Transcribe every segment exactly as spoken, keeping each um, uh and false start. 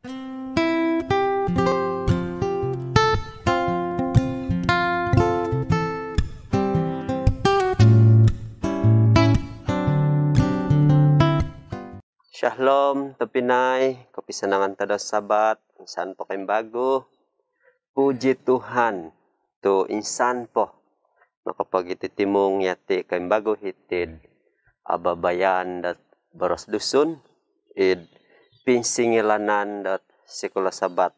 Shalom, tobpinai, kopisanangan tadau Sabat, insan po kaimbagu. Puji Tuhan, tu insan po nokopogititimung yati kaimbagu hiti'd ababayan dot boros Dusun, id pinsingilanan dot Sikula Sabat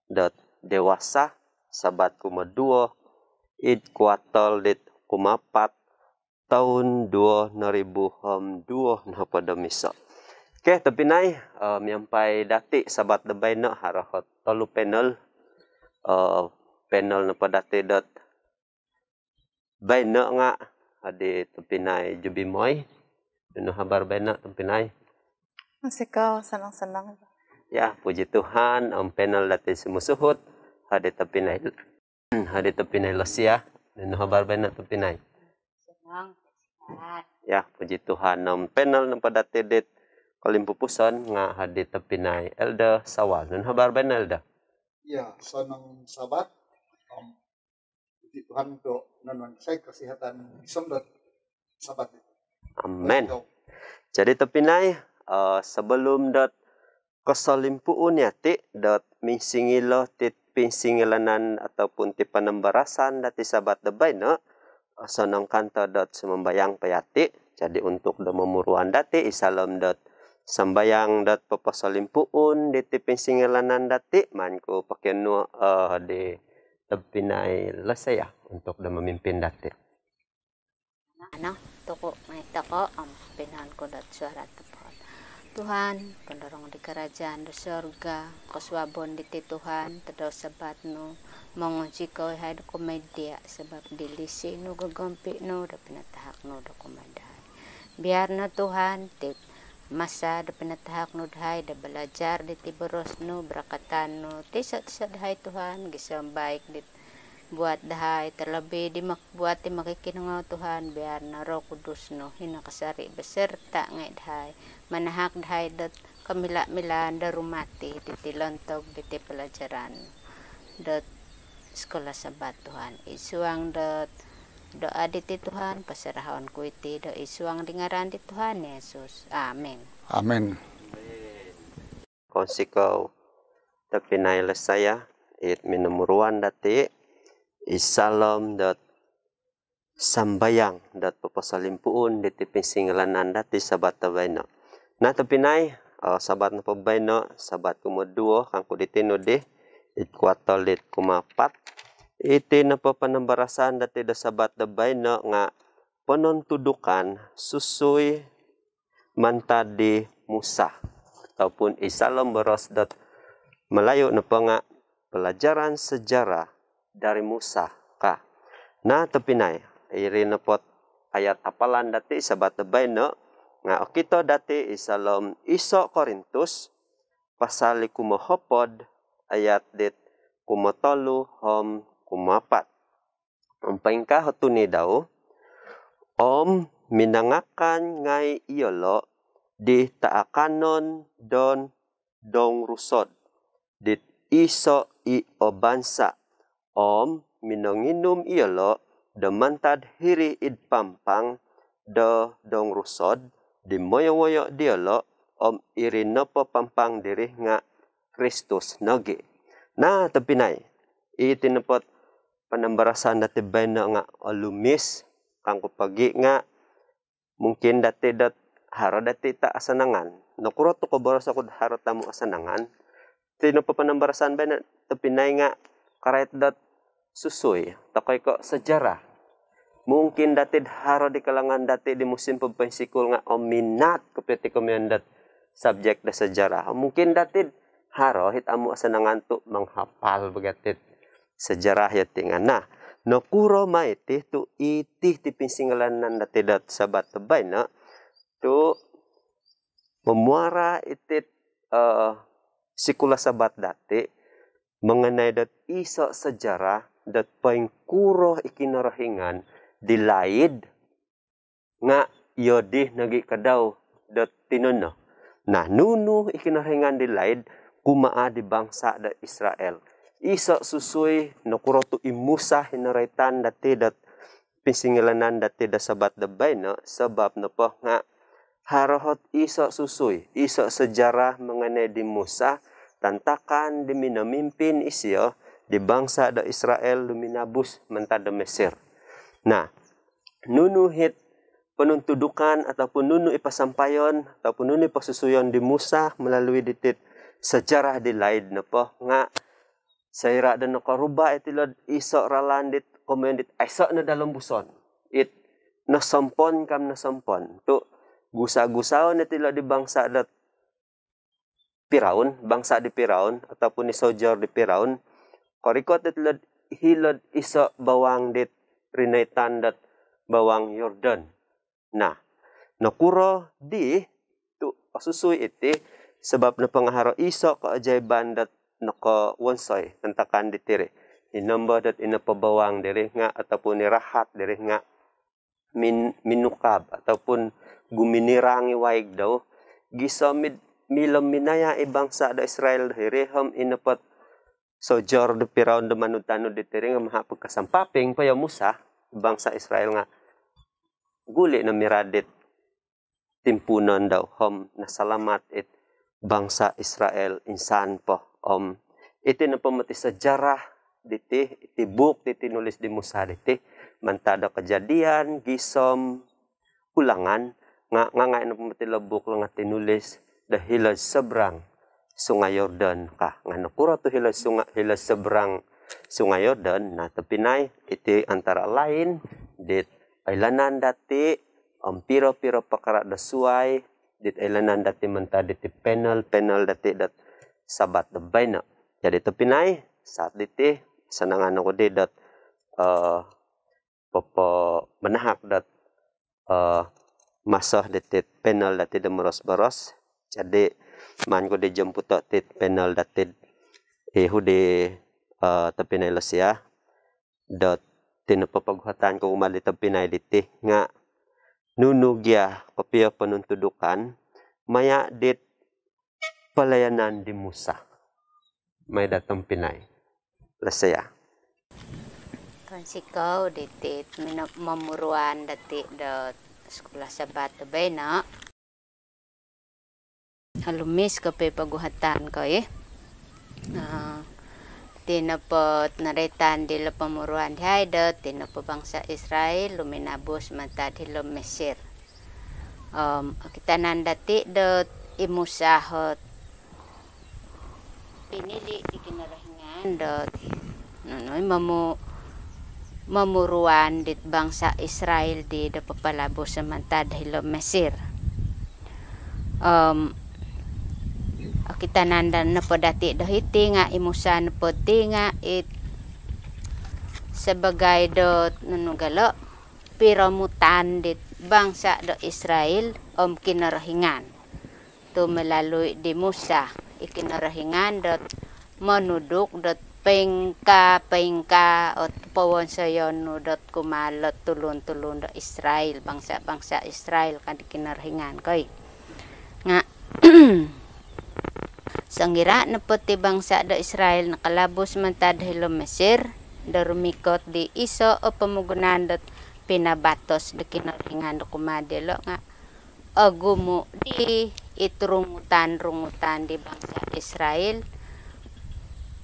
dot dewasa, Sabat kumoduo, id kuartal dit kumaapat, toun duo noribu om duo nohopod om iso. Okey, tobpinai, eh, miampai dati Sabat do baino haro ot tolu panel. Eh, panel nopo dati dot baino nga adi tobpinai Jubimoi. Nunu habar baino, tobpinai? Masih kau senang-senang. Ya, puji Tuhan, om panel dati sumusuhut, adi tobpinai Hmm, hadi tobpinai Losia. Nunu habar baino tobpinai? Senang, sehat. Ya, puji Tuhan. Om panel nopo dati dit kolimpupuson nga hadi tobpinai Elder Sawal. Nunu habar baino, Elder? Ya, senang Sabat. Om puji Tuhan tu nonuan isai kesihatan gisom dot Sabat. Amen. Jadi tobpinai, eh, sebelum dot kosolimpuun yati dot minsingilo ti pinsingilanan ataupun ti panambarasan dati Sabat do baino, osonong kanto dot sumambayang po yati. Jadi untuk do momuruan dati id saalom dot sambayang dot poposolimpuun diti pinsingilanan dati, maan ku pokionuo, eh, di tobpinai Losia untuk do memimpin dati. Ano, tuku ngai toko om pinohon ku dot suara topot. Tuhan, poindorong di kerajaan do sorga, kosuabon diti Tuhan, tadau Sabat nu, mongunsikou yahai do kumaa dia, sabab di lisi nu, gogompi nu, do pinatahak nu do kumaa dahai. Biar no Tuhan, ti masa do pinatahak nu dahai, do balajar diti boros nu, barakatan nu, tiso-tiso dahai Tuhan, gisom baik dit buat dahai, terlebih di mak-, buat di mokikinongou Tuhan, biar no Roh Kudus nu hino kasari beserta ngai dahai, manahak dahai dot komilo-miloon do rumati diti lontog diti pelajaran dot Sikula Sabat Tuhan. Id suang dot doa diti Tuhan, pasarahon ku iti do id suang di ngaran di Tuhan Yesus. Amin. Amin. Kounsikou tobpinai Losia, it minomuruan dati id saalom dot sambayang dot poposolimpuun diti pinsingilanan dati Sabat do baino. Nah, tobpinai, eh, Sabat nopo baino, Sabat kumoduo, kangku diti nu di, id kuartal dit kumaapat. Iti nopo panambarasan dati do Sabat do baino nga ponontudukan susui mantad di Musa, ataupun id saalom boros dot Melayu nopo nga pelajaran sejarah dari Musa ka. Nah, tobpinai, iri nopo ot ayat hafalan dati Sabat do baino nga okito dati id saalom iso Korintus pasal i kumohopod ayat dit kumotolu om kumaapat. Om poingkaa o tuni dau, om minangakan ngai iyolo di taakanon do dongrusod dit iso i o bansa, om minonginum iyolo do mantad hiri id pampang do dongrusod di moyo-woyo diolo, om iri nopo pampang diri nga Kristus nogi. Nah, tobpinai, iti nopo ot panambarasan dati baino nga olumis, kangku pogi nga mungkin dati dot haro dati it asanangan. Nokuro tu koboros oku dot haro it amu asanangan? Iti nopo panambarasan baino, tobpinai, nga karait dot susui, toi ko sejarah. Mungkin dati haro di kalangan dati di musim popoinsikul nga ominat kopio ti komoyon dot subjek do sejarah. Mungkin dati haro it amu asanangan tu menghafal bagat it sejarah yati nga. Nah, nokuro ma iti tu iti ti pinsingilanan dati dot Sabat do baino tu memuara iti, eh, Sikula Sabat dati mengenai dot iso sejarah dot poingkuro i Kinorohingan di laid nga yodi nogi ka dau dot tinono. Nah, nunu i Kinorohingan di laid, kumaa di bangsa do Israel. Iso susui nokuro tu i Musa i noroitan dati dot pinsingilaan dati do Sabat do baino, sabab nopo nga haro ot iso susui, iso sejarah mengenai di Musa, antakan di minomimpin isio di bangsa do Israel luminabus mantad do Mesir. Nah, nunu it ponontudukan ataupun nunu i pasampaion ataupun nunu i posusuyon di Musa melalui ditit sejarah di laid nopo nga soira do nokoruba iti hilo'd iso ralan dit komoyon dit aiso no dalam buson. It nosompon kam nosompon. Tu gusa-gusaon iti hilo di bangsa dot Firaun, bangsa di Firaun, ataupun i soldier di Firaun, korikot iti hilo'd, hilo'd iso bawang dit rinoitan dot bawang Yordan. Nah, nokuro di tu osusui iti, sabab nopo nga haro iso keajaiban dot nokowonsoi antakan diti ri. I nombo dot i nopo bawang diri nga ataupun i Rahab diri nga min-, minukab ataupun guminirang i waig dau. Gisom id milo minaya i bangsa do Israel do hiri om i nopo ot soldier do Firaun do manud-tanud diti ri nga maha pagkasampaping po yo Musa, bangsa Israel nga guli no mirad dit timpuunon dau om nasalamat it bangsa Israel insan po. Om iti nopo moti sejarah diti, iti buuk diti nulis di Musa diti, mantad do Kejadian gisom Ulangan, nga, nga ngai nopo moti lo buuk lo nga tinulis do hilo'd seberang Sungai Yordan ka. Nga nokuro tu hilo'd sunga-, hilo'd seberang Sungai Yordan? Nah, tobpinai, iti antara lain dit oilaan dati om piro-piro pakara do suai dit oilaan dati mantad diti panel-panel dati dot Sabat do baino. Jadi tobpinai, saat diti, asanangan oku di dot, eh, popomanahak dot, eh, maso ditit panel dati do moros-boros. Jadi, maan ku di jomputo tit panel dati i hudi, eh, tobpinai Lesia dot iti nopo poguhatan ku kumaa di tobpinai diti nga nunu gia kopio ponontudukan maya dit pelayanan di Musa. Mai da tobpinai Lesia. Pounsikou ditit mino-, momuruan dati do Sekolah Sabat do baino. Olumis kopio poguhatan ko i. Ah, iti nopo ot noroitan dilo pomuruan dahai dot iti nopo bangsa Israel luminabus mantad hilo Mesir. Om okitanan dati dot i Musa ot pinili di Kinorohingan dot nunu i momu-, momuruan dit bangsa Israel di do papalabus mantad hilo Mesir. Om okitanan da nopo dati do hiti nga i Musa nopo ti nga it sebagai dot nunu gia lo piromutan dit bangsa do Israel om Kinorohingan. Tu melalui di Musa, i Kinorohingan dot monuduk dot poingkaa-poingkaa ot powonsoyon nu dot kumaa lo tulun-tulun do Israel, bangsa-bangsa Israel ka di Kinorohingan ko i. Nga songira nopo ti bangsa do Israel nokolabus mantad hilo Mesir do rumikot di iso o pomogunan dot pinabatos do Kinorohingan do kumaa diolo nga ogumu di it rungutan-rungutan di bangsa Israel.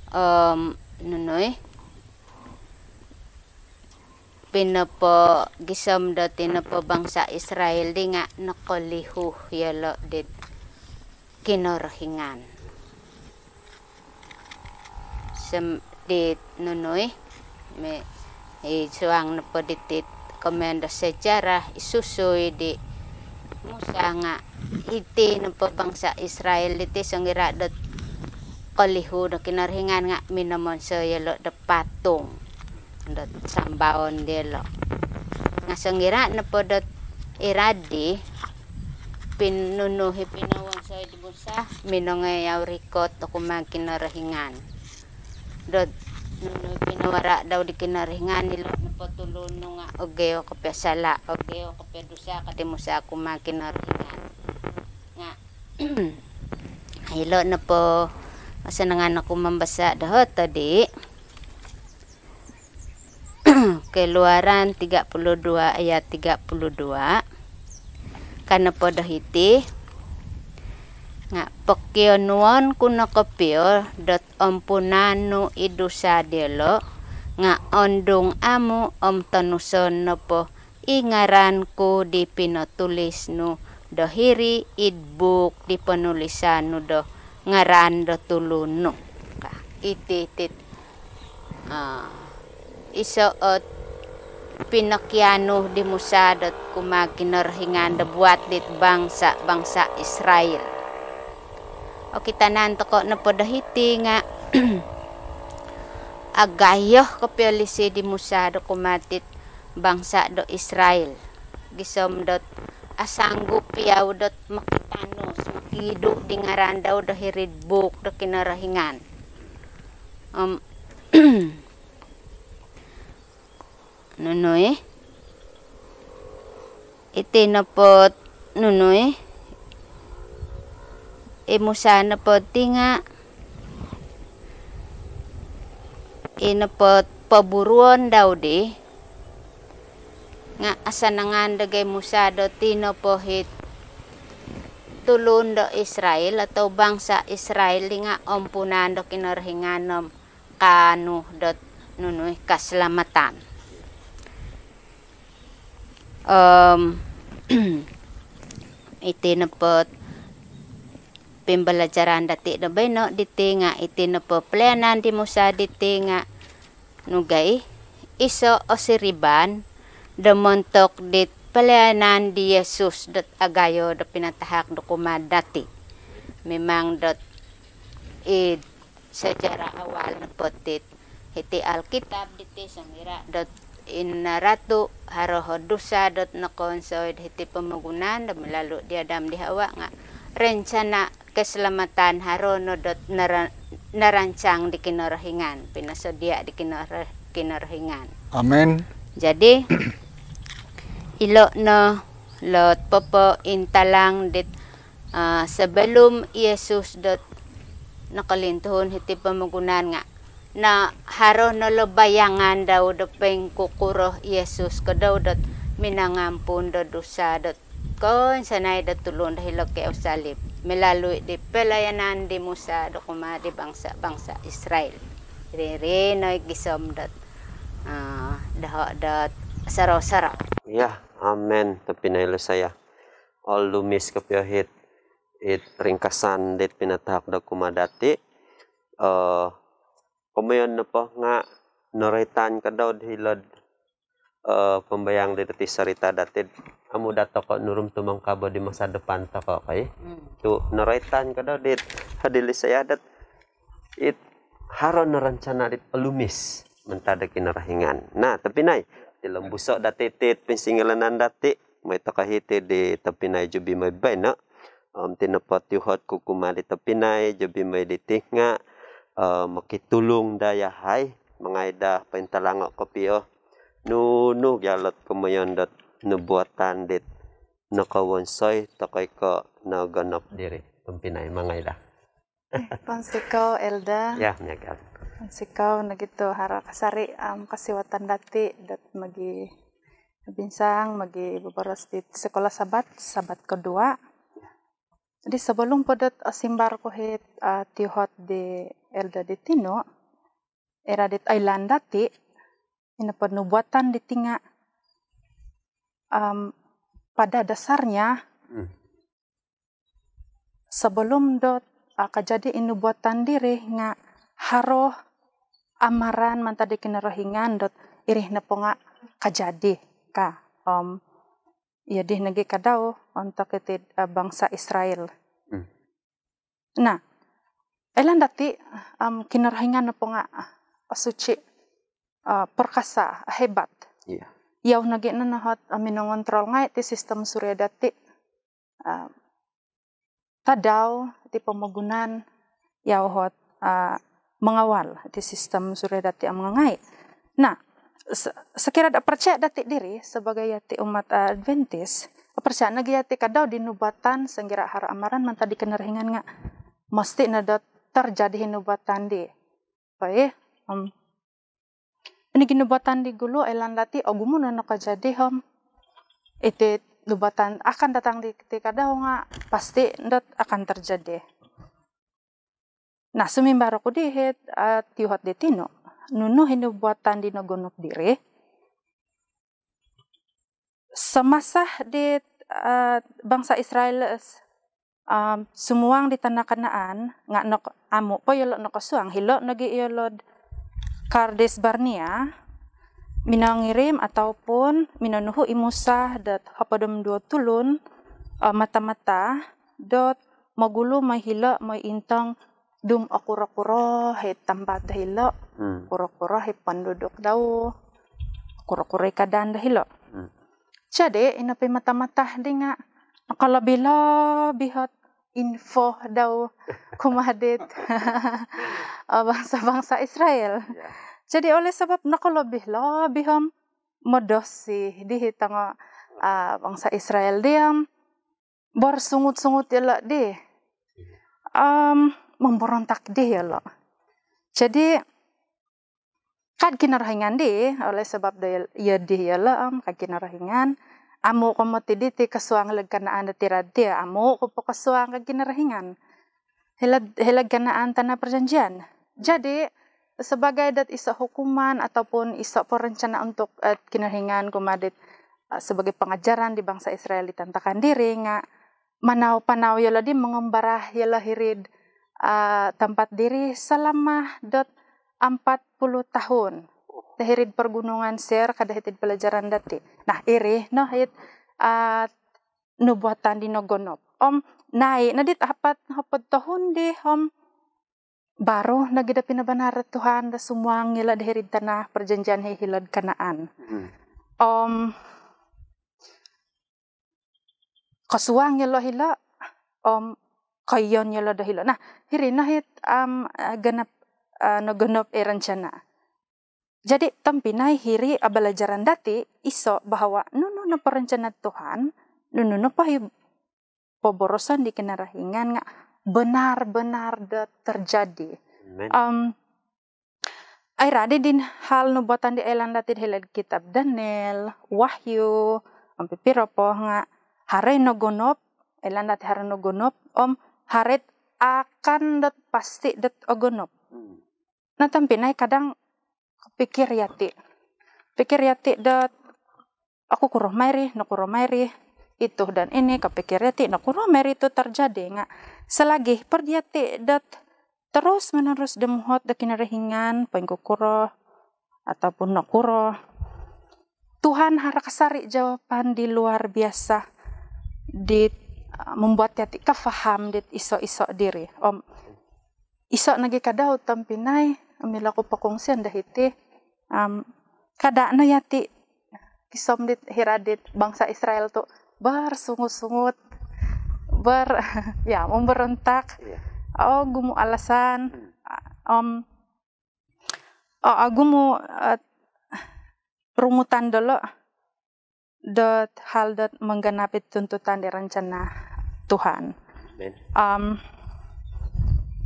Om nunu i, pinopo-, gisom dot iti nopo bangsa Israel di nga nokolihu yolo dit Kinorohingan. Sem-, di nunu i, me-, i suang nopo ditit komoyon do sejarah, i susui di Musa nga iti nopo bangsa Israel diti songira dot kolihu do Kinorohingan nga minomonsoi yolo do patung dot sambaon diolo. Nga songira nopo dot irad di pin-, nunu i pinowonsoi di Musa, minongoi yau rikot do kumaa Kinorohingan. Dot nunu i pinowara dau di Kinorohingan, ilo nopo tulun nu nga ogeo kopio sala, ogeo kopio dusa ka di Musa kumaa Kinorohingan. Nga ilo nopo Asanangan oku mambasa' doho' tadi'. Keluaran tiga puluh dua ayat tiga puluh dua. Ka nopo do hiti, nga' pokionuon ku no kopio dot ompunan nu i dusa diyolo', nga' ondung amu' om tonuson nopo i ngaran ku di pinotulis nu do hiri id buuk di ponulisan nu do ngaran do tulun nu. Ka, iti tit, ah, iso' ot pinokianu di Musa dot kumaa Kinorohingan do buat dit bangsa-bangsa Israel. Okitanan toko' nopo do hiti nga' agayo kopio lisi di Musa do kumaa dit bangsa do Israel. Gisom dot asanggup iyau dot mokitanus, mokiidu' di ngaran dau do hiri'd buuk do Kinorohingan. Om, nunu i'? Iti nopo't nunu i'? I Musa nopo'd ti nga', i nopo't poburuon dau di, nga' asanangan dagai Musa dot i nopo hit tulun do Israel atau bangsa Israel di nga' ompunan do Kinorohingan om kaanu dot nunu i', kasalamatan. Om, iti nopo't pimbalajaran dati' do baino' diti nga' iti nopo pelayanan di Musa diti nga' nu gai, iso' o siriban do montok dit pelayanan di Yesus dot agayo do pinatahak do kumaa dati'. Memang dot id sejarah awal nopo tit hiti Alkitab diti, songira' dot i naratu' haro o dusa dot nokoonsoi'd hiti pomogunan do melalui di Adam di Hawa nga' rencana keselamatan haro no dot nara-, narancang di Kinorohingan, pinosodia' di Kinoro-, Kinorohingan. Amin. Jadi, ilo' no lot popointalang dit, ah, sebelum Yesus dot nokolintuhun hiti pomogunan nga' na haro no lo bayangan dau do poingkukuro Yesus ko dau dot minangampun do dusa dot koinsanai do tulun do hilo' kayu salib melalui di pelayanan di Musa do kumaa di bangsa-bangsa Israel. Riri no i gisom dot, ah, doho' dot sorou-sorou. Ya, amin. Tobpinai Lusaya. Olumis kopio hit, it ringkasan dit pinatahak do kumaa dati'. Eh, komoyon nopo nga' noroitan ko dau di hilo'd, eh, pembayang di dati' sorita dati'd amu' daa toko' nurung tumongkabo di masa depan toko' kai. Hmm. Tu' noroitan ko dau dit hodi Lusaya dot it haro no rencana dit olumis mantad do Kinorohingan. Nah, tobpinai, tilombuso' dati' tit pinsingilaan dati', mooi toko' hiti di tobpinai Jubimai baino'. Om iti nopo tuhot ku kumaa di tobpinai Jubimai diti nga', eh, mokitulung daa yahai, mangai daa pointalango' kopio nunu gia lot komoyon dot nubuatan dit nokowonsoi toi ko' nogonop diri. Tobpinai, mangai daa. Eh, pounsikou, Elder. Ya, miagal. Pounsikou nogi tu' haro kasari', am, kosiwatan dati' dot mogibinsang, mogiboboros di Sekolah Sabat, Sabat kedua. Jadi sebelum po dot, ah, simbar ku hit, ah, tuhot di Elder di tinu, iri dit oilaan dati', ino po nubuatan diti nga', am, pada dasarnya, hmm, sebelum dot, ah, kajadi i nubuatan diri nga' haro amaran mantad di Kinorohingan dot iri nopo nga' kajadi ka. Om, iyo di nogi ka dau ontok iti, ah, bangsa Israel. Hmm. Nah, oilaan dati', am, Kinorohingan nopo nga', ah, suci, ah, perkasa, hebat. Iya. Yau nogi no nohot, ah, minongontrol ngai' ti sistem suria dati'. Ah, tadau ti pomogunan, yau hot, ah, mengawal ti sistem suria dati' om ngai'. Nah, se-, sekira do percaya dati' diri sebagai yati umat Adventis, percaya nogi yati ka dau di nubuatan, songira' haro amaran mantad di Kinorohingan nga' mesti no dot terjadi i nubuatan di. Oi, om, ini ginubuatan di gulu, oilaan dati, ogumu no nokojadi, om. Iti nubuatan akan datang di, di kadau nga pasti dot akan terjadi. Nah, sumimbar oku di hiti, ah, tiuhot di tinu. Nunu i nubuatan di nogonop diri. Semasa di, ah, bangsa Israel, ah, sumuang di tanah Kanaan, nga nok amu po yolo nokosuang, hilo nogi yolo Kades Barnea, minongirim ataupun minonuhu i Musa dot hopod om duo tulun, ah, mata-mata, dot mogulu moi hilo moi intong dum okuro-kuro i tampat do hilo, Hmm. kuro-kuro i penduduk dau, kuro-kuro i keadaan do hilo. Hmm. Jadi, ino po i mata-mata di nga, nokolobih-lobih ot info dau kumaa dit, ah, bangsa-bangsa Israel. Ya. Jadi, oleh sebab nokolobih-lobih om modosi di hiti nga, ah, bangsa Israel di om bersungut-sungut yolo di. Om, memberontak di yolo. Jadi, ka di Kinorohingan di, oleh sebab do yolo di yolo, om, ka di Kinorohingan, amu ko moti diti kosuang hilo'd Kanaan dati rati, amu ko po kosuang ka di Kinorohingan. Hilo'd, hilo'd Kanaan, tanah perjanjian. Jadi, sebagai dot iso hukuman ataupun iso perencana untuk, eh, Kinorohingan kumaa dit, eh, sebagai pengajaran di bangsa Israel di tantakan diri nga manau-panau yolo di mengembara yolo hiri'd, ah, tempat diri selama dot empat puluh tahun. Do hiri'd pergunungan Seir, ka do hiti'd pelajaran dati. Nah, iri no it, ah, nubuatan di nogonop. Om, nai no dit apat, hopod toun di, om, baru nogi do pinobonar Tuhan do sumuang yolo do hiri'd tanah perjanjian i hilo'd Kanaan. Hmm. Om, kosuang yolo hilo, om, koiyon yolo do hilo. Nah, hiri no it, om, ganap, eh, nogonop i rencana. Jadi, tompinai, hiri o pelajaran dati, iso bahawa nunu nopo rencana Tuhan, nunu nopo i poboroson di Kinorohingan nga benar-benar do terjadi. Amin. Om, iradi di hal nubuatan di oilaan dati hilo'd kitab Daniel, Wahyu, om pipiro po nga haro i nogonop, oilaan dati haro i nogonop, om haro it akan dot pasti dot ogonop. Hmm. Nah, tompinai, kadang kopikir yati. Pikir yati dot, okukuro mai iri, nokuro mai iri itu dan ini, kopikir yati, nokuro mai iri itu terjadi nga. Selagi po di yati dot terus-menerus do muhot do Kinorohingan, poingkukuro, ataupun nokuro, Tuhan haro kasari jawapan di luar biasa di, ah, membuat yati kafaham dit iso-iso diri. Om, iso nogi kadau tompinai, om milo ku pokongsian do hiti, om, kada no yati gisom dit hiri dit bangsa Israel tu bersungut-sungut, ber-, ya, memberontak. Iya. Ogumu alasan, Hmm. om, o-, ogumu, eh, rungutan diolo dot hal dot menggenapi tuntutan di rencana Tuhan. Amin. Om,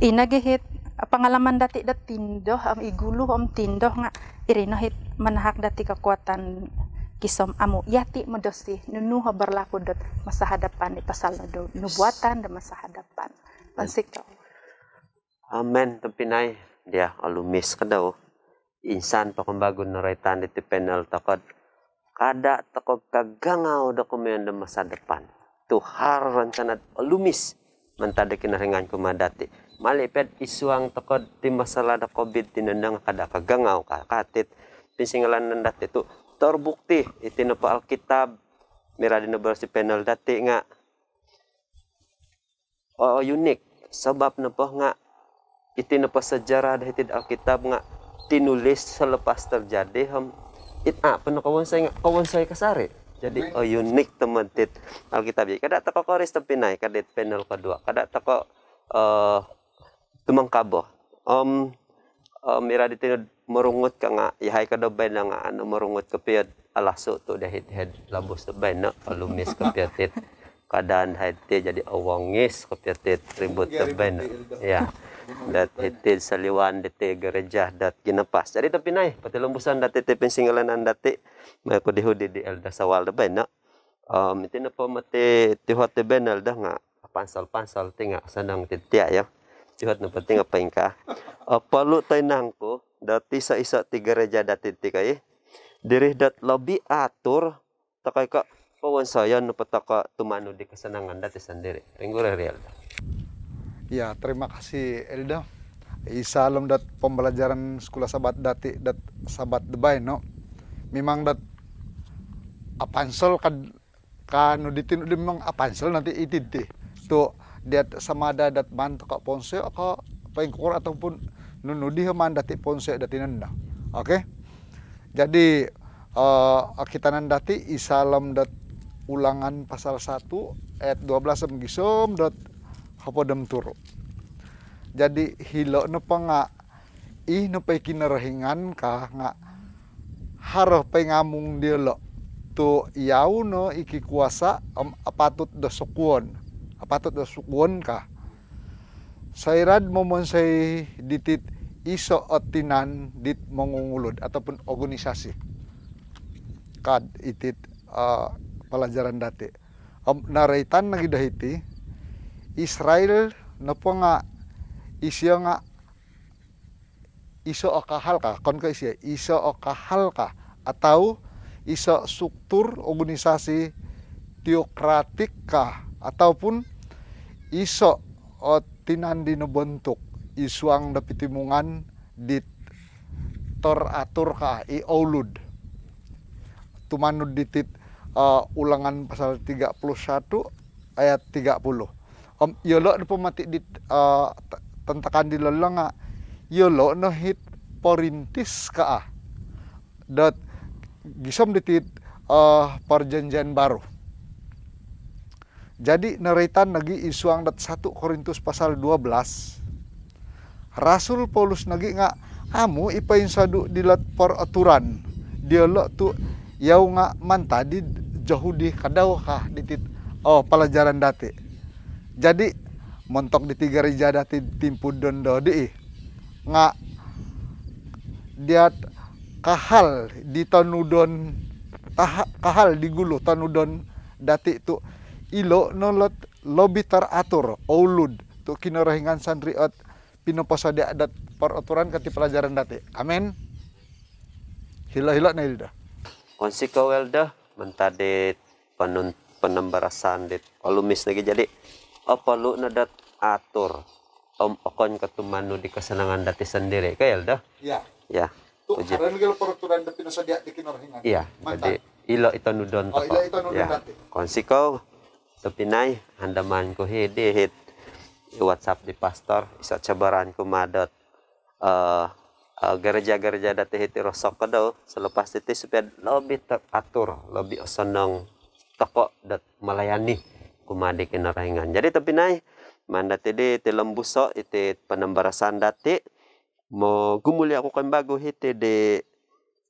ino nogi it pengalaman dati dot tindo, om, i gulu, om, tindo nga iri no it manahak dati kekuatan gisom amu yati modosi nunu o berlaku dot masa hadapan di pasal do nubuatan do masa hadapan. Amin. Pounsikou. Amin, tompinai. Dia, olumis kadau. Insan po kembagu noroitan diti panel tokou dot kada tokou kagangau do komoyon do masa depan. Tu haro rencana dot olumis mantad do Kinorohingan kumaa dati. Mali po dot id suang tokou diti masalah do covid dino nga kada kagangau ka, ka dit pinsingilaan dati tu terbukti iti nopo Alkitab, mirad di noboros di panel dati nga o, unik. Sabab nopo nga iti nopo sejarah do hiti'd Alkitab nga tinulis selepas terjadi, om it, ah, po nokowonsoi nga kowonsoi kasari. Jadi, amin, o, unik tomod tit Alkitab. Jadi, kada tokou korosi tompinai, ka dit panel kedua. Kada tokou, eh, tumangkabo. Om, om, mirad diti no morungut ka nga, yahai ka do baino nga, anu, morungut kopio dot alasu tu dahai id labus do baino, olumis kopio tit keadaan dahai ti, jadi owongis kopio tit ribut do baino. Ya. Dot hiti'd soliwan diti gereja dot ginapas. Jadi tobpinai, potilombuson dati' ti pinsingilaan dati'. Mai ku di hudi di Elder Sawal do baino. Om iti nopo moti tuhot do baino Elder nga' apansol-pansol ti nga' osonong ti tia' yo. Tuhot nopo ti nga' poingkaa. Perlu toi nangku dot iso-iso ti gereja dati' ti kai, diri dot lobi atur, tokoi ko' powonsoyon nopo toko' tumanud di kasanangan dati' sondiri'. Poingkuro iri Elder? Ya, terima kasih Elder. Id saalom dot pembelajaran Sekolah Sabat dati' dot Sabat do baino, mimang dot apansol kad, kaanu diti nu di mimang apansol nanti iti ti. Tu' diat sama ada dot maan toko' powonsoyo' ko' poingkuro ataupun nunu di maan dati' powonsoyo' dati' nondo. Okey. Jadi, eh, okitanan dati' id saalom dot Ulangan pasal satu ayat dua belas om gisom dot hopod om turu'. Jadi, hilo' nopo nga', i nopo i Kinorohingan ka nga' haro poingamung diyolo'. Tu' iyau no i kikuasa' om apatut do sukuon. Apatut do sukuon ka. Soira'd momonsoi diti't iso' o tinan dit mongungulud ataupun organisasi. Kad iti't, eh, pelajaran dati'. Om noroitan nogi' do hiti, Israel nopo nga' isio nga' iso' o kahal ka, okon ko' isio, iso' o kahal ka, atau iso' struktur organisasi teokratik ka, ataupun iso' o tinan di nobontuk id suang do pitimungan dit teratur ka, i oulud. Tumanud diti't, eh, Ulangan pasal tiga puluh satu ayat tiga puluh. Om iyolo' nopo moti dit, eh, t-, tontokan dilo' nga', iyolo' no hit porintis ka, ah. Dot gisom diti't, eh, Perjanjian Baru. Jadi, noroitan nogi' id suang dot satu Korintus pasal dua belas, Rasul Paulus nogi' nga' amu' i poinsodu' dilo't peraturan diyolo' tu' iyau nga' mantad id Jahudi kadau ka diti't, oh, pelajaran dati'. Jadi, montok diti gereja dati' timpu dondo dii nga' diat kahal di tonudon, taha-, kahal di gulu tonudon dati' tu' ilo' no lo't lobi teratur, oulud, tu' Kinorohingan sondiri' ot pinoposodia' dot peraturan ka ti pelajaran dati'. Amin. Hilo-hilo no Elder. Kounsikou Elder, mantad dit ponun-, ponombarasan dit olumis nogi'. Jadi, oh, perlu no dot atur. Om okon ko' tumanud di kasanangan dati' sondiri', ka Elder? Ya. Ya. Tu' puji. Haro nogi' lo peraturan do pinosodia' di Kinorohingan. Iya, mantad. Jadi, ilo' i tonudon toko'. Oh, ilo' i tonudon dati'. Kounsikou, tobpinai, andaman ku hi di hit i WhatsApp di pastor, iso' cabaran kumaa dot, eh, eh, gereja-gereja dati' hiti rosok kodou, selepas iti supaya lobi teratur, lobi osonong toko' dot melayani kumaa di Kinorohingan. Jadi, tobpinai, maan dati' di tilombuso' iti ponombarasan dati', mogumuli' oku kaimbagu hiti di,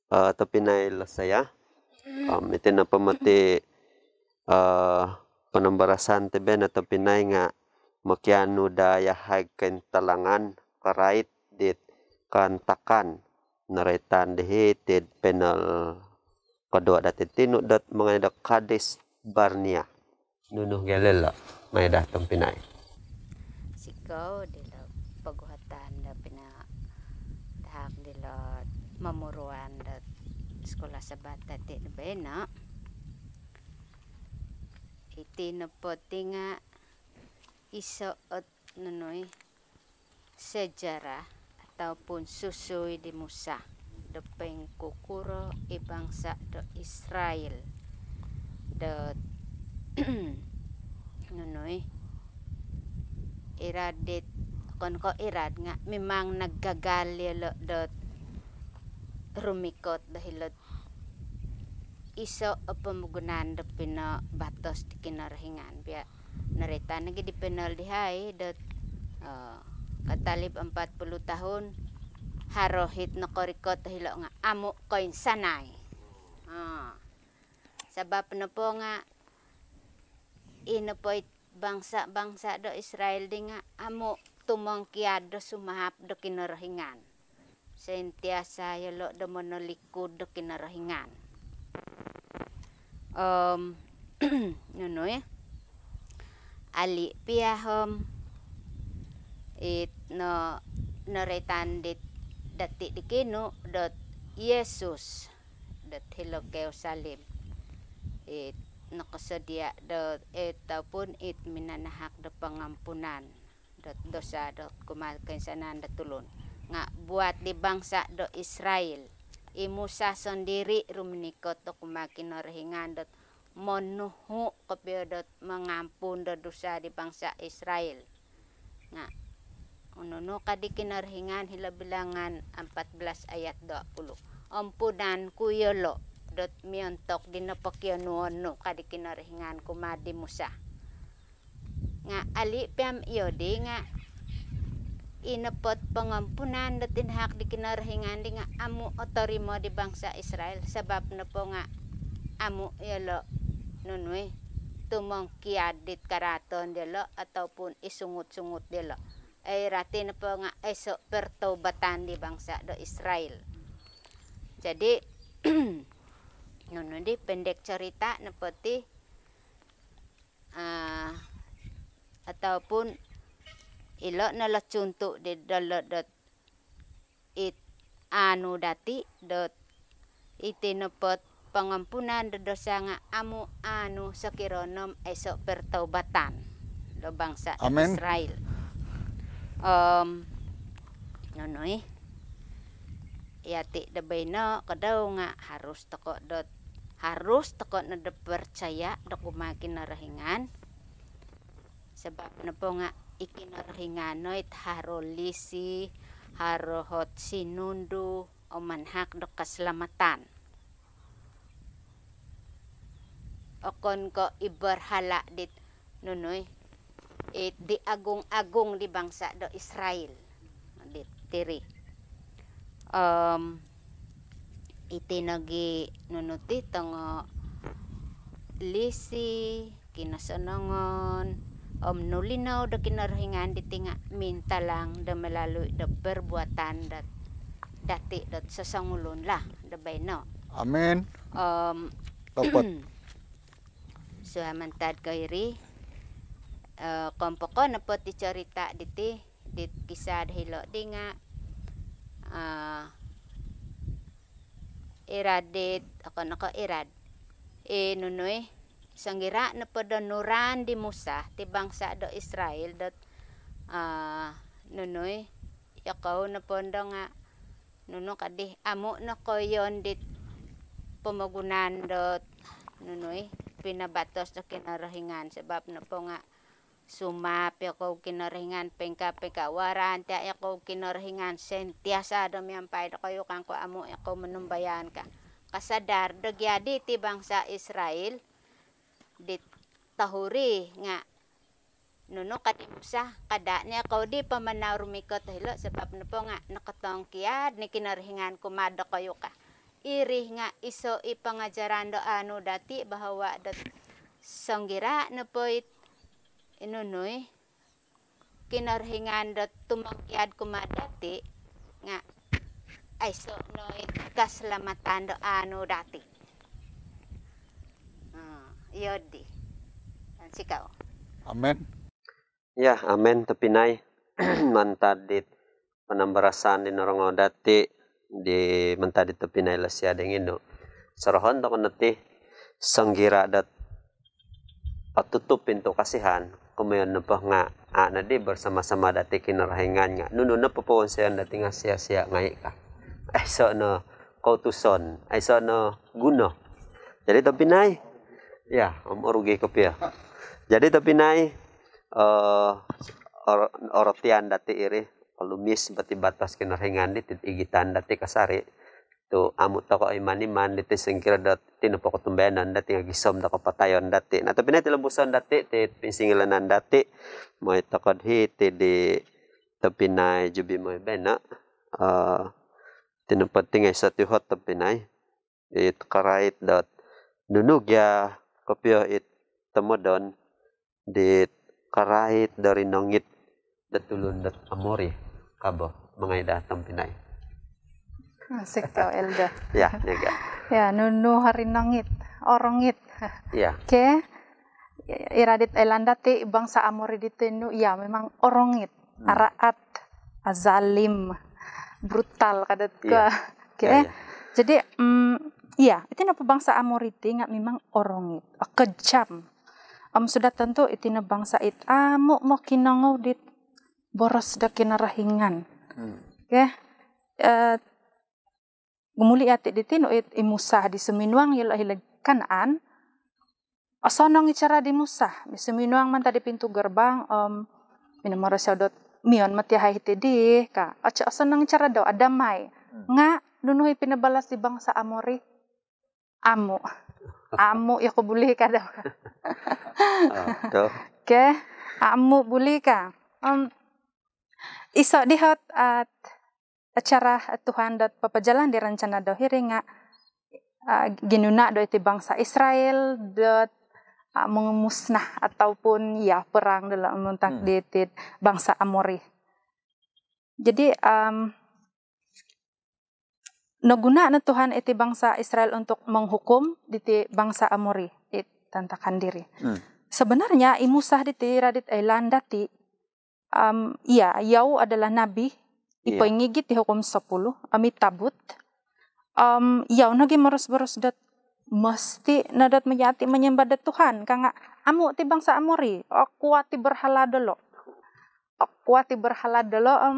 eh, tobpinai Losaya. Om iti nopo moti, eh, ponombarasan ti baino tobpinai nga' mokianu daa yahai kointalangan karait dit kaantakan noroitan di hiti'd panel koduo dati' tinu dot mengenai do Kades Barnea. Nunu gia ilo', mai daa tobpinai. Sikou dilo' poguhatan do pinatahak dilo' momuruan do Sekolah Sabat dati' do baino. Iti nopo ti nga' iso' ot nunu i sejarah ataupun susui di Musa do poingkukuro i bangsa do Israel do nunu i irad dit, okon ko' irad nga' mimang nagagal iyolo' dot rumikot do hilo'd iso' o pomogunan do pinobatos di Kinorohingan. Pia noroitan nogi' di panel dihai dot, eh, katalib empat puluh tahun, haro hit nokorikot hilo' nga' amu' koinsanai. Ah, sabab nopo nga' i nopo it bangsa-bangsa do Israel di nga' amu' tumongkiad do sumahap do Kinorohingan. Sentiasa yolo' do monolikud do Kinorohingan. Om nunu i, ali' piya om it no noroitan dit dati' di kinu dot Yesus dot hilo' Yerusalem it nokosodia' dot, eh, ataupun it minanahak do pangampunan dot dosa dot kumaa koinsanan dot tulun. Nga' buat di bangsa do Israel, i Musa sondiri' ruminikot do kumaa Kinorohingan dot monuhu' kopio dot mangampun do dosa di bangsa Israel. Nga' nunu ka di Kinorohingan hilo' Bilangan empat belas ayat dua puluh. Ompunan ku yolo' dot miontok di nopokionuon nu ka di Kinorohingan kumaa di Musa. Nga' ali' piya om iyo di nga' i nopo't pangampunan dot tinahak di Kinorohingan di nga' amu' otorimo di bangsa Israel, sabap nopo nga' amu' yolo' nunu i, tumongkiad dit karaaton diyolo' ataupun i sungut-sungut diyolo'. Ai rati nopo nga' aiso' pertaubatan di bangsa do Israel. Jadi nunu di pendek cerita nopo ti, ah, ataupun ilo' no lo cuntu' di dolo' dot it aanu dati' dot iti nopo't pangampunan do dosa nga' amu' aanu sokiro no om aiso' pertaubatan do bangsa do Amin. Israel. Om nunu i, iyati' do baino' kodou nga' harus toko' dot, harus toko' no do percaya' do kumaa Kinorohingan. Sabap nopo nga' i Kinorohingan no it haro lisi, haro hot sinundu om manahak do kaslamatan. Okon ko' i berhala dit nunu i, it di agung-agung di bangsa do Israel dit tiri. Om iti nogi nunu ti tongo lisi, kinosonongon om nulinou do Kinorohingan diti nga' mintalang do melalui do perbuatan dot dati' dot sosongulun lah do baino'. Amin. Om Topot. Suai mantad ko iri, eh, kompoko' nopo ti cerita diti dit kisah do hilo' di nga', eh, irad dit, okon ko' irad, i nunu i, songgira' nopo do nuran di Musa ti bangsa do Israel dot, ah, nunu i, iyokou nopo ndo nga' nunu ka di, amu' nokoiyon dit pomogunan dot nunu i, pinabatos do Kinorohingan, sabap nopo nga' sumap iyokou Kinorohingan, pingkaa-pingkaa waran tiya' iyokou Kinorohingan, sentiasa do miampai dokoyu kangku, amu' iyokou monumbayaan ka. Kasadar do gia diti bangsa Israel dit tohuri nga' nunu ka di Musa, kada' no iyokou di pamanau rumikot hilo', sabap nopo nga' nokotongkiad ni Kinorohingan kumaa dokoyu ka. Iri nga' iso' i pangajaran do aanu dati' bahawa dot songgira' nopo it nunu i, Kinorohingan dot tumongkiad kumaa dati' nga' aiso' no i kaslamatan do aanu dati'. Hmm, iyo di. Sikou. Amin. Ya, amin tobpinai. Mantad dit panambarasan di norongou dati' di mantad di tobpinai Lesia di nginu. Sorohon toko' no ti, songgira' dot otutup pintu kasihan, komoyon nopo nga' a' nodi bersama-sama dati' Kinorohingan nga' nunu nopo powonsoyon dati' nga' sia-sia ngai' ka. Aiso' no koutuson, aiso' no guno. Jadi tobpinai, ya, om orugi kopio. Jadi tobpinai, eh, or-, orotian dati' iri, kolumis bo ti batos Kinorohingan diti igitan dati' kasari'. Tu' amu' toko' iman-iman diti songkira dot iti nopo kotumbayaan dati' nga' gisom do kapatayon dati'. Na, tobpinai, tilombuson dati' ti pinsingilaan dati', mooi toko'd hiti di tobpinai Jubi mooi baino'. Eh, iti nopo ti nga' iso' tuhot tobpinai, it karait dot nunu gia kopio it tomodon dit karait do rinongit do tulun dot Amori, ka bo, mangai da tompinai. Sik kau, Elder. Ya, niaga. Ya, nunu hari nongit, orongit. Ya. Okey. Irad dit oilaan dati, bangsa Amori diti nu, ya, memang orongit. Araat, azalim, brutal ka dot ko. Okey. Jadi, mm, ya, iti nopo bangsa Amori ti nga memang orongit, kejam. Om sudah tentu iti no bangsa it amu mokinongou dit boros do Kinorohingan. Okey. Eh, gumuli yati diti nu it i Musa di suminuang yolo hilo Kanaan. Osonong i cara di Musa, misuminuang mantad di pintu gerbang, om minomoros yau dot mion moti yahai hiti di, ka. Oca osonong i cara dau, adamai. Nga nunu i pinabalas di bangsa Amori? Amu. Amu, ya ko buli ka dau. Ah, tu. Okey, amu buli ka. Om iso di hot, ah, acara Tuhan dot papajalan di rencana dau hiri nga, ah, ginuna dau iti bangsa Israel dot, ah, memusnah ataupun, ya, perang dalam mentak di, di bangsa Amori. Jadi, am, noguna no Tuhan iti bangsa Israel untuk menghukum diti bangsa Amori, it tantakan diri. Sebenarnya i Musa diti irad dit oilaan dati, am, ya, yau adalah nabi, i poingigit di Hukum Sepuluh, om i tabut. Am, yau nogi moros-boros dot mesti no dot manyati menyembah dot Tuhan, ka nga amu ti bangsa Amori, okuat i berhala dolo. Okuat i berhala dolo, om,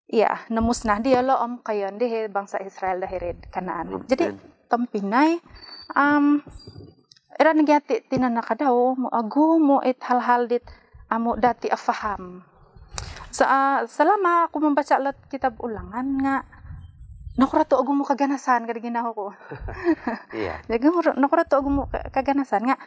ya, nomusnah diolo om koiyon di bangsa Israel do hiri id Kanaan. Jadi, tompinai, am, irad nogi yati tinanak ka dau, ogumu it hal-hal dit amu dati afaham. Sa-, selama aku membaca lot kitab Ulangan nga, nokuro tu ogumu kaganasan ka di ginawo ku. Ya. Jadi, nokuro tu ogumu ka-, kaganasan nga,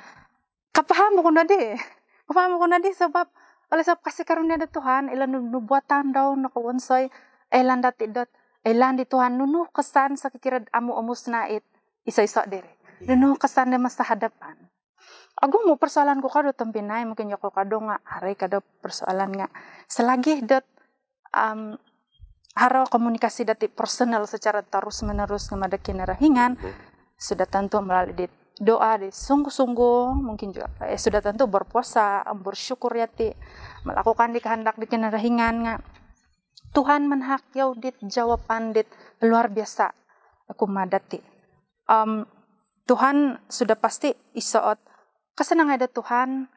kapaham oku nodi. Kapaham oku nodi sabab, oleh sabab kasih karunia do Tuhan, ilo nu-, nubuatan dau nokowonsoi, oilaan dati dot, oilaan di Tuhan nunu kesan sokiro amu omusnah it iso-iso diri. Nunu kesan di masa hadapan. Ogumu persoalan ku ka dau tompinai, mungkin yoku ka dau nga, haro i ka dau persoalan nga. Selagi dot, am, haro komunikasi dati personal secara terus-menerus kumaa do Kinorohingan, sudah tentu melalui di doa di sungguh-sungguh, mungkin juga, eh, sudah tentu berpuasa, bersyukur yati, melakukan di kehendak di Kinorohingan nga Tuhan manahak yau dit jawapan dit luar biasa kumaa dati. Am, Tuhan sudah pasti iso ot kesenangan do Tuhan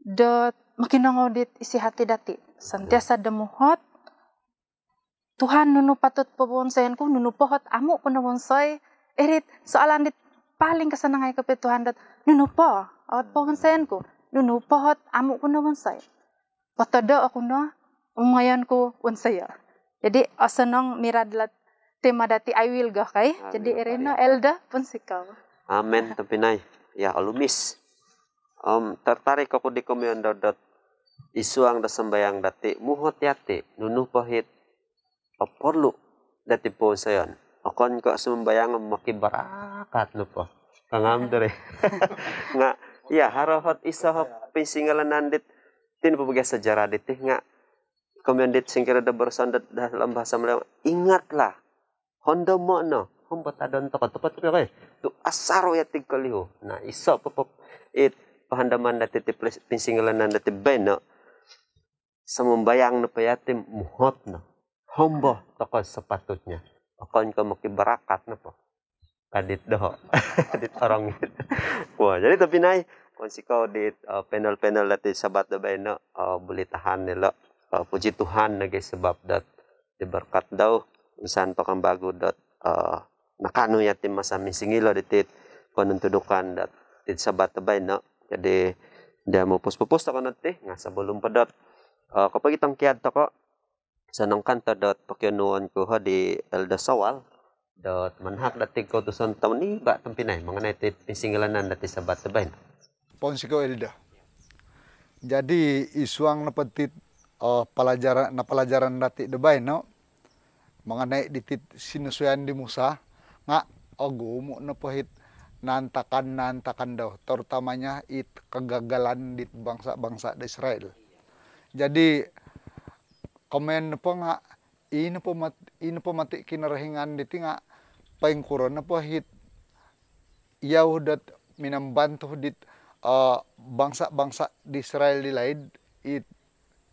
dot mokinongou dit isi hati dati. Sentiasa do muhot, Tuhan, nunu patut po wonsoyon ku, nunu po hot amu ku no wonsoi. Iri it soalan dit paling kesenangai kopio Tuhan dot, nunu po hot po wonsoyon ku, nunu po hot amu ku no wonsoi. Potodo oku no, umoyon ku wonsoyo. Jadi, osonong mirad lot tema dati, I will go, kai. Jadi, iri no, Elder, pounsikou. Amen, tompinai. Ya, olumis. Om, tertarik oku di komoyon dau dot id suang do sambayang dati, muhot yati, nunu po it, eh, perlu dati powonsoyon. Okon ko sumambayang om mokibarakat nopo. Kangam diri. Nga, ya, haro hot iso hot pinsingilaan dit, tin po bagi sejarah diti nga, komoyon dit singkira do boroson dot dalam bahasa Melayu, ingatlah, hondomo no, hombo tadon tokou, topot ko, eh, tu asaru yati kolihu. Nah, iso po, po, it, pohandaman dati ti plis-, pinsingilaan dati baino, sumambayang nopo yati, muhot no. Hombo tokou sepatutnya. Okon ko mokibarakat nopo. Ka dit doho. Dit orongit. Wah, jadi tompinai, pounsikou dit, eh, panel-panel dati Sabat do baino, eh, buli tahan yolo. Eh, puji Tuhan nogi sabab dot di berkat dau, insan po kembagu dot, eh, nakaanu yati masa minsingilo diti ponontudukan dot id Sabat do baino. Jadi, daa mupus-pupus tokou no ti, nga sebelum po dot, eh, kopogitongkiad tokou, sonong kanto dot pokionuon ku hodi Elder Sawal, dot manahak dati koutusan toun iba tompinai, mengenai ti pinsingilaan dati Sabat do baino. Pounsikou, Elder. Jadi, id suang nopo dit, eh, pelajaran, napalajaran dati do baino, mengenai diti sinusuyan di Musa, nga ogumu nopo it naantakan-naantakan dau, terutamanya it kegagalan dit bangsa-bangsa do Israel. Jadi komoyon nopo nga' ino po mat-, ino po mati Kinorohingan diti nga' poingkuro nopo hit iyau dot minambantu dit, eh, bangsa-bangsa di Israel di laid, it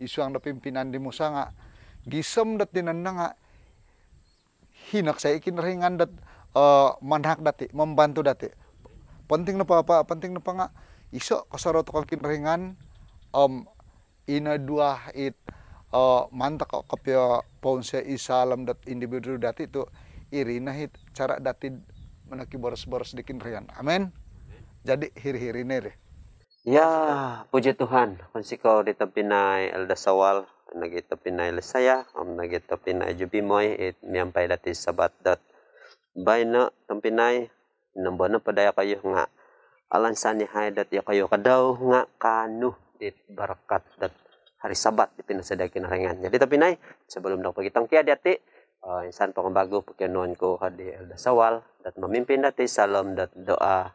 isuang do pimpinan di Musa nga' gisom dot tinanang nga' hinok sai Kinorohingan dot, eh, manahak dati, mambantu dati. Penting nopo apa, penting nopo nga' iso kosorou toko Kinorohingan, om ino duo it, eh, mantad ko kopio pounsikou id saalom dot individu dati tu' iri no it cara dati monoki boros-boros di Kinorohingan. Amin. Jadi hiri-hiri no iri. Ya, puji Tuhan. Pounsikou di tobpinai Elder Sawal, nogi tobpinai Lesaya, om nogi tobpinai Jubimoi, it miampai dati Sabat dot baino, tobpinai. Nombo nopo daa iyokoyu nga' alansan iyahai dot iyokoyu kadau nga' kaanu dit barakat dot hari Sabat di pinosodia Kinorohingan. Jadi tobpinai, sebelum dot pogitongkiad yati, eh, insan po kawagu pokionuon ku di Elder Sawal dot mamimpin dati saalom dot doa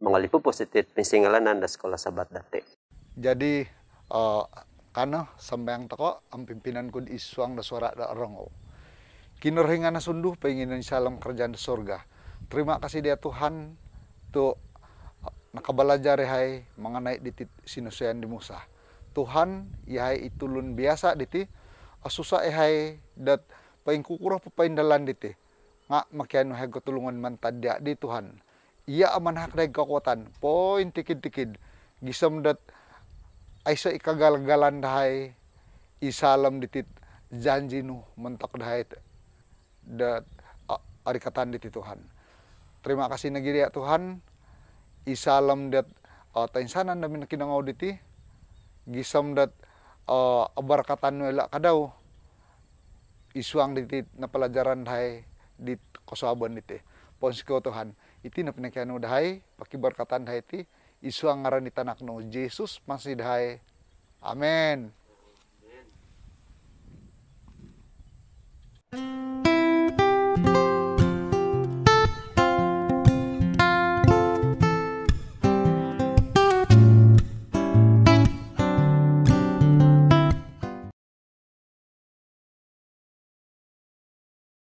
mongolipupus iti pinsingilaan do Sekolah Sabat dati. Jadi, eh, kanou sambayang toko om pimpinon ku id suang do suara do orongou. Kinorohingan Asundu poingiyon id saalom kerajaan do surga. Terima kasih dia Tuhan tu' nakabalajar iyahai mengenai diti sinusuyan di Musa. Tuhan, iyahai i tulun biasa diti, osusa iyahai dot poingkukuro po poindalan diti. Nga' mokianu iyahai kotulungan mantad dia di Tuhan. Iya o manahak dahai kekuatan pointikid-tikid gisom dot aiso i kagagalan dahai id saalom diti janji nu montok dahai dot, eh, orikatan diti Tuhan. Terima kasih nogi dia Tuhan, id saalom dot, eh, toinsanan do minokinongou diti gisom dot, eh, obarakatan nu ilo kadau id suang diti napalajaran dahai di kosuabon diti. Pounsikou Tuhan, iti no pinokianu dahai, pokibarakatan dahai iti id suang ngaran di tanak nu Yesus Masihi dahai. Amin.